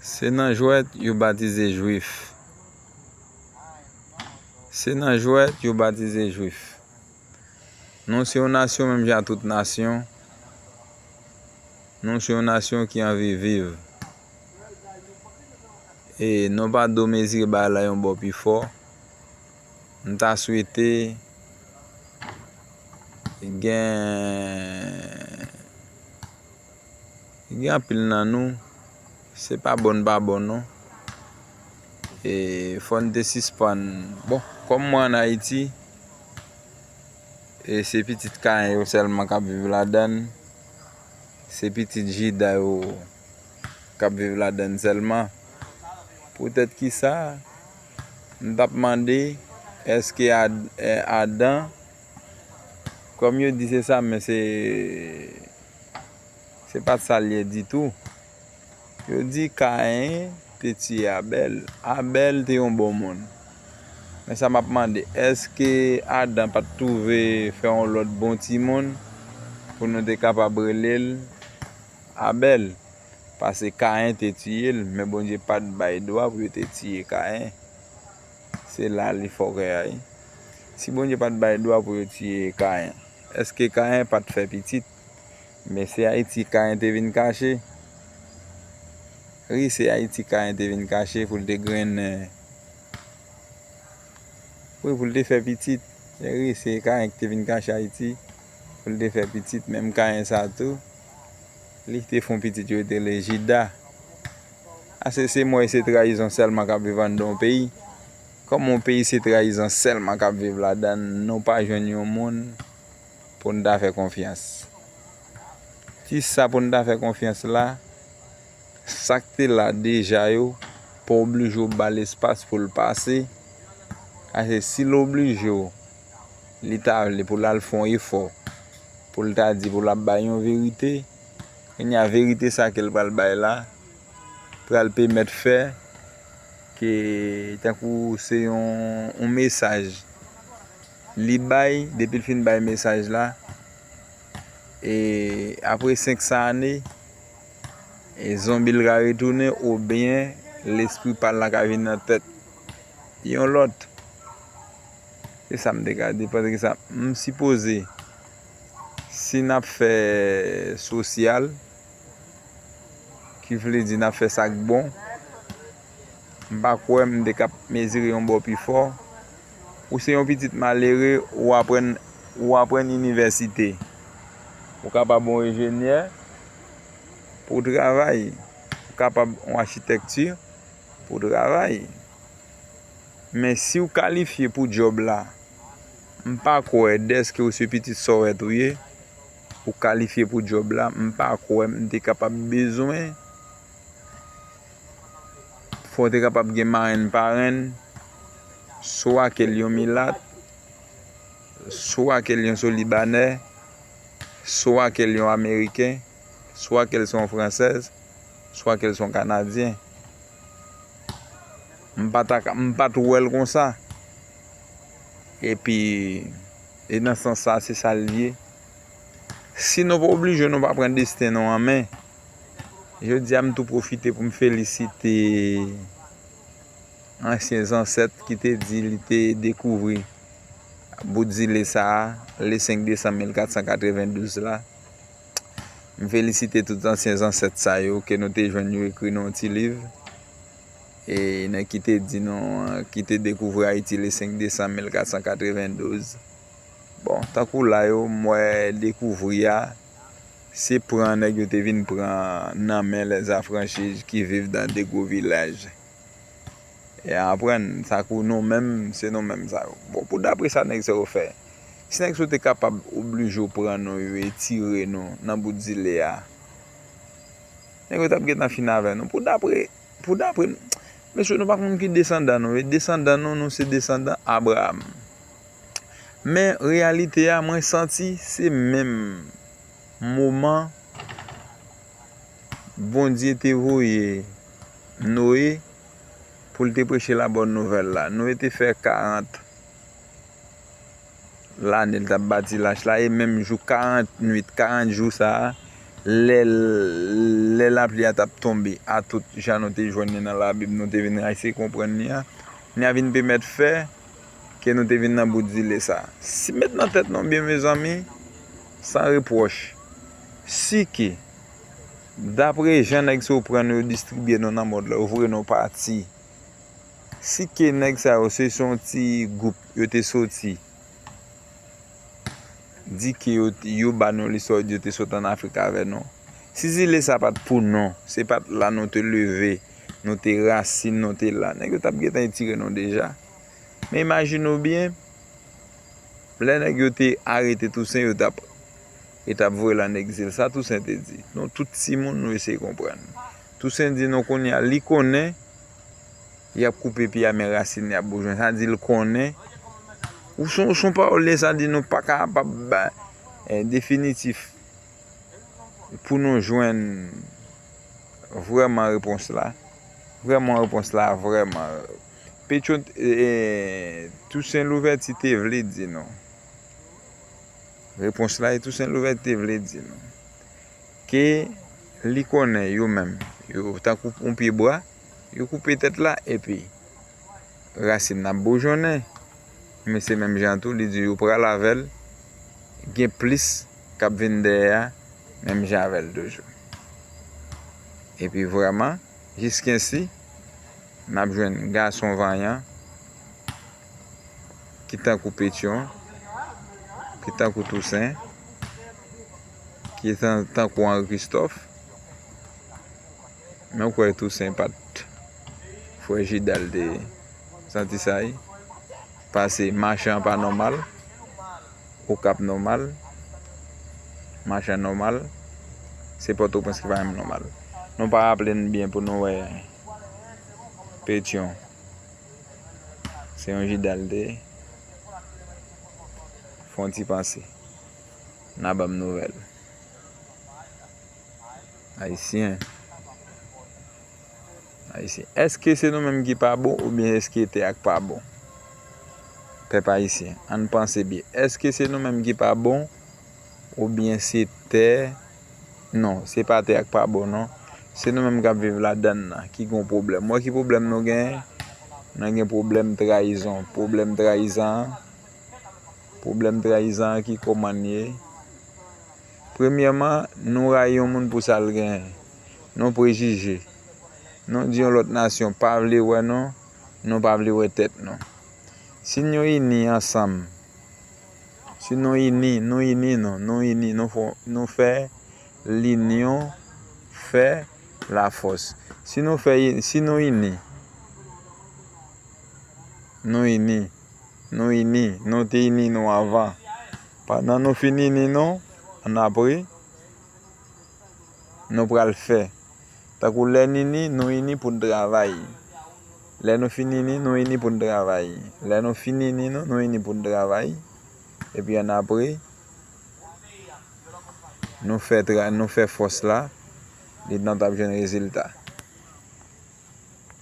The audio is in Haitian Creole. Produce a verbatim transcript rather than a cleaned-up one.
Se nan jwèt yo batize Jwif. Se nan jwèt yo batize Jwif. Nou se yon nasyon menm jan ak tout nasyon. Nou se yon nasyon ki anvi viv. E nou pa dwe mezire bagay la yon bò pi fò. M ta swete gen, gen anpil nan nou, se pa bon n pa bon non. E fò n te sispann. Bon, kòm mwen ann Ayiti, e se pitit Kayen yo sèlman k ap viv ladan l. Se pitit Jida yo k ap viv ladan l sèlman. Poutèt ki sa, m t ap mande, èske Ad-, eh, Adan, kòm yo di se sa, men se, se pa t sa l ye ditou. Yo di Kayen te tiye Abèl. Abèl te yon bon moun. Men sa m ap mande, èske Adan pa t twouve fè yon lòt bon timoun pou nou te kapab rele l Abèl? Paske Kayen te tiye l, men Bondye pa t bay dwa pou yo te tiye Kayen. Se la li fòkè a ye. Si Bondye pa t bay dwa pou yo tiye Kayen, èske Kayen pa t fè pitit? Men se Ayiti Kayen te vin kache. Wi, se Ayiti Kayen te vin kache pou l te grennen. Wi, pou l te fè pitit. Wi, se Kayen ki te vin kache Ayiti pou l te fè pitit. Menm Kayen sa tou, li te fè yon pitit yo te rele Jida. Ase se mò e se trayizon sèlman k ap viv anndan yon peyi. Kòm yon peyi se trayizon sèlman k ap viv ladan l, nou pa jwenn yon moun pou n ta fè konfyans. Kisa pou n ta fè konfyans la? Sa k te la deja yo, pa oblije w ba l espas pou l pase. Paske si l oblije w, li ta vle pou l al fè yon efò, pou l ta di, pou l ap bay yon verite. Kounye a, verite sa ke l pral bay la, pral pèmèt fè ke, tankou se yon, yon mesaj li bay, depi l fin bay mesaj la, e apre senk san ane, e zonbi l ka retounen, oubyen lespri pa l la ka vin nan tèt yon lòt. Se sa m te ka di, paske sa, m sipoze, si n ap fè sosyal, ki vle di n ap fè sa k bon, m pa kwè m te k ap mezire yon bò pi fò. Ou se yon pitit malere, ou aprann, ou aprann inivèsite. Ou kapab yon enjenyè pou w travay. Ou kapab yon achitèkti pou w travay. Men si w kalifye pou djòb la, m pa kwè dèske ou se pitit Sòwèt ou ye, ou kalifye pou djòb la, m pa kwè m te kapab bezwen, fò w te kapab gen marenn parenn, swa ke l yon milat, swa ke l yon solibanè, swa ke l yon ameriken, swa ke l se yon fransèz, swa ke l se yon kanadyen. M pa ta ka, m pa t wè l konsa. Epi, e nan sans sa, se sa l ye. Si nou pa oblije, nou pa pran desten nou an men. Jodi a, m tou pwofite pou m felisite ansyen zansèt ki te di li te dekouvri bout zile sa a, le senk desanm mil kat san katrevendouz la. M felisite tout ansyen zansèt sa yo ke nou te jwenn yo ekri nan yon ti liv, e nan ki te di nou, ki te dekouvri Ayiti le senk desanm mil kat san katrevendouz. Bon, tankou la yo, m wè dekouvri a, se pran nèg yo te vin pran nan men lèzafranchi ki viv dan de gwo vilaj. E aprann, sa kou nou menm, se nou menm sa yo. Bon, pou dapre sa nèg sa yo fè, si nèg sa yo te kapab oblije w pran nou yo e tire nou nan bout zile a, nèg yo t ap gentan fin avè nou. Pou dapre, pou dapre, mesye, nou pa konn ki desandan nou ye. Desandan nou, nou se desandan Abraram. Men reyalite a, mwen santi se menm moman Bondye te voye Noye pou l te preche la bòn nouvèl la. Noye te fè karant lane l t ap bati lach la, e menm jou karant nwit, karant jou sa a, lè l, Lè lapli a t ap tonbe, a tout jan nou te jwenn li nan Labib, nou te vin eseye konprann li a, li a vin pèmèt fè ke nou te vin nan bout zile sa. Si met nan tèt nou byen, mezanmi, san repwòch, si ke, dapre jan nèg sa yo pran nou, yo distribye nou nan mond la, yo voye nou pati, si ke nèg sa yo, se, se yon ti gwoup yo te soti, di ke yo, yo ba nou listwa, yo di yo te sot ann Afrik avè nou. Si zile sa pa t pou nou, se pa t la nou te leve, nou te rasin, nou te la, nèg yo t ap gentan etire nou deja. Men imajine w byen, lè nèg yo te arete Tousen, yo t ap, yo t ap voye l ann egzil. Sa Tousen te di? Nou tout timoun, nou eseye konprann. Tousen di nou kounye a, li konnen, y ap koupe pye a, men rasin li ap boujon. Sa di l konnen. Ou son, son pawòl li, sa di nou pa kapab bay, eh, definitif pou nou jwenn vrèman repons la. Vrèman repons la, vrèman. Petyon, eh, Tousen Louvèti te vle di nou. Repons la, e Tousen Louvèti te vle di nou. Ke li konnen yo menm, yo tankou yon pye bwa, yo koupe tèt la, epi rasin nan ap boujonnen. Men se menm jan tou, li di yo pral avè l, gen plis k ap vin dèyè a, menm jan avè l toujou. Epi vrèman, jiskensi, n ap jwenn gason vanyan, ki tankou Petyon, ki tankou Tousen, ki tan, tankou Henri Christophe. Men w kwè Tousen pa t frè Jida l te ye? Santi sa ye? Pase Machan pa nòmal, Okap nòmal, Machan nòmal, se Pòtoprens ki pa menm nòmal. Nou pa raple n byen pou nou wè Petyon. Se yon Jida l te ye. Fè yon ti panse. N a ban m nouvèl. Ayisyen. Ayisyen. Èske se nou menm ki pa bon oubyen èske tè a k pa bon? Pèp ayisyen, ann panse byen. Èske se nou menm ki pa bon oubyen se tè? Non, se pa tè a k pa bon, non. Se nou menm k ap viv ladann nan ki gen pwoblèm. Wè ki pwoblèm nou genyen? Nou gen pwoblèm trayizon. Pwoblèm trayizan an, pwoblèm trayizan an ki kòman l ye? Premyèman, nou rayi yon moun pou sa l genyen. Nou prejije. Nou di yon lòt nasyon pa vle wè nou, nou pa vle wè tèt nou. Si nou ini ansanm, si nou ini, nou ini nou, nou ini, nou fò, nou fè linyon fè lafòs. Si nou fè, si nou ini, nou ini, nou ini, nou te ini nou anvan. Pandan nou fin ini nou, annapre, nou pral fè. Tankou lè n ini, nou ini pou n travay. Lè nou fin ini, nou ini pou n travay. Lè nou fin ini nou, nou ini pou n travay. Epi annapre, nou fè tra-, nou fè fòs la, li nan t ap jwenn rezilta.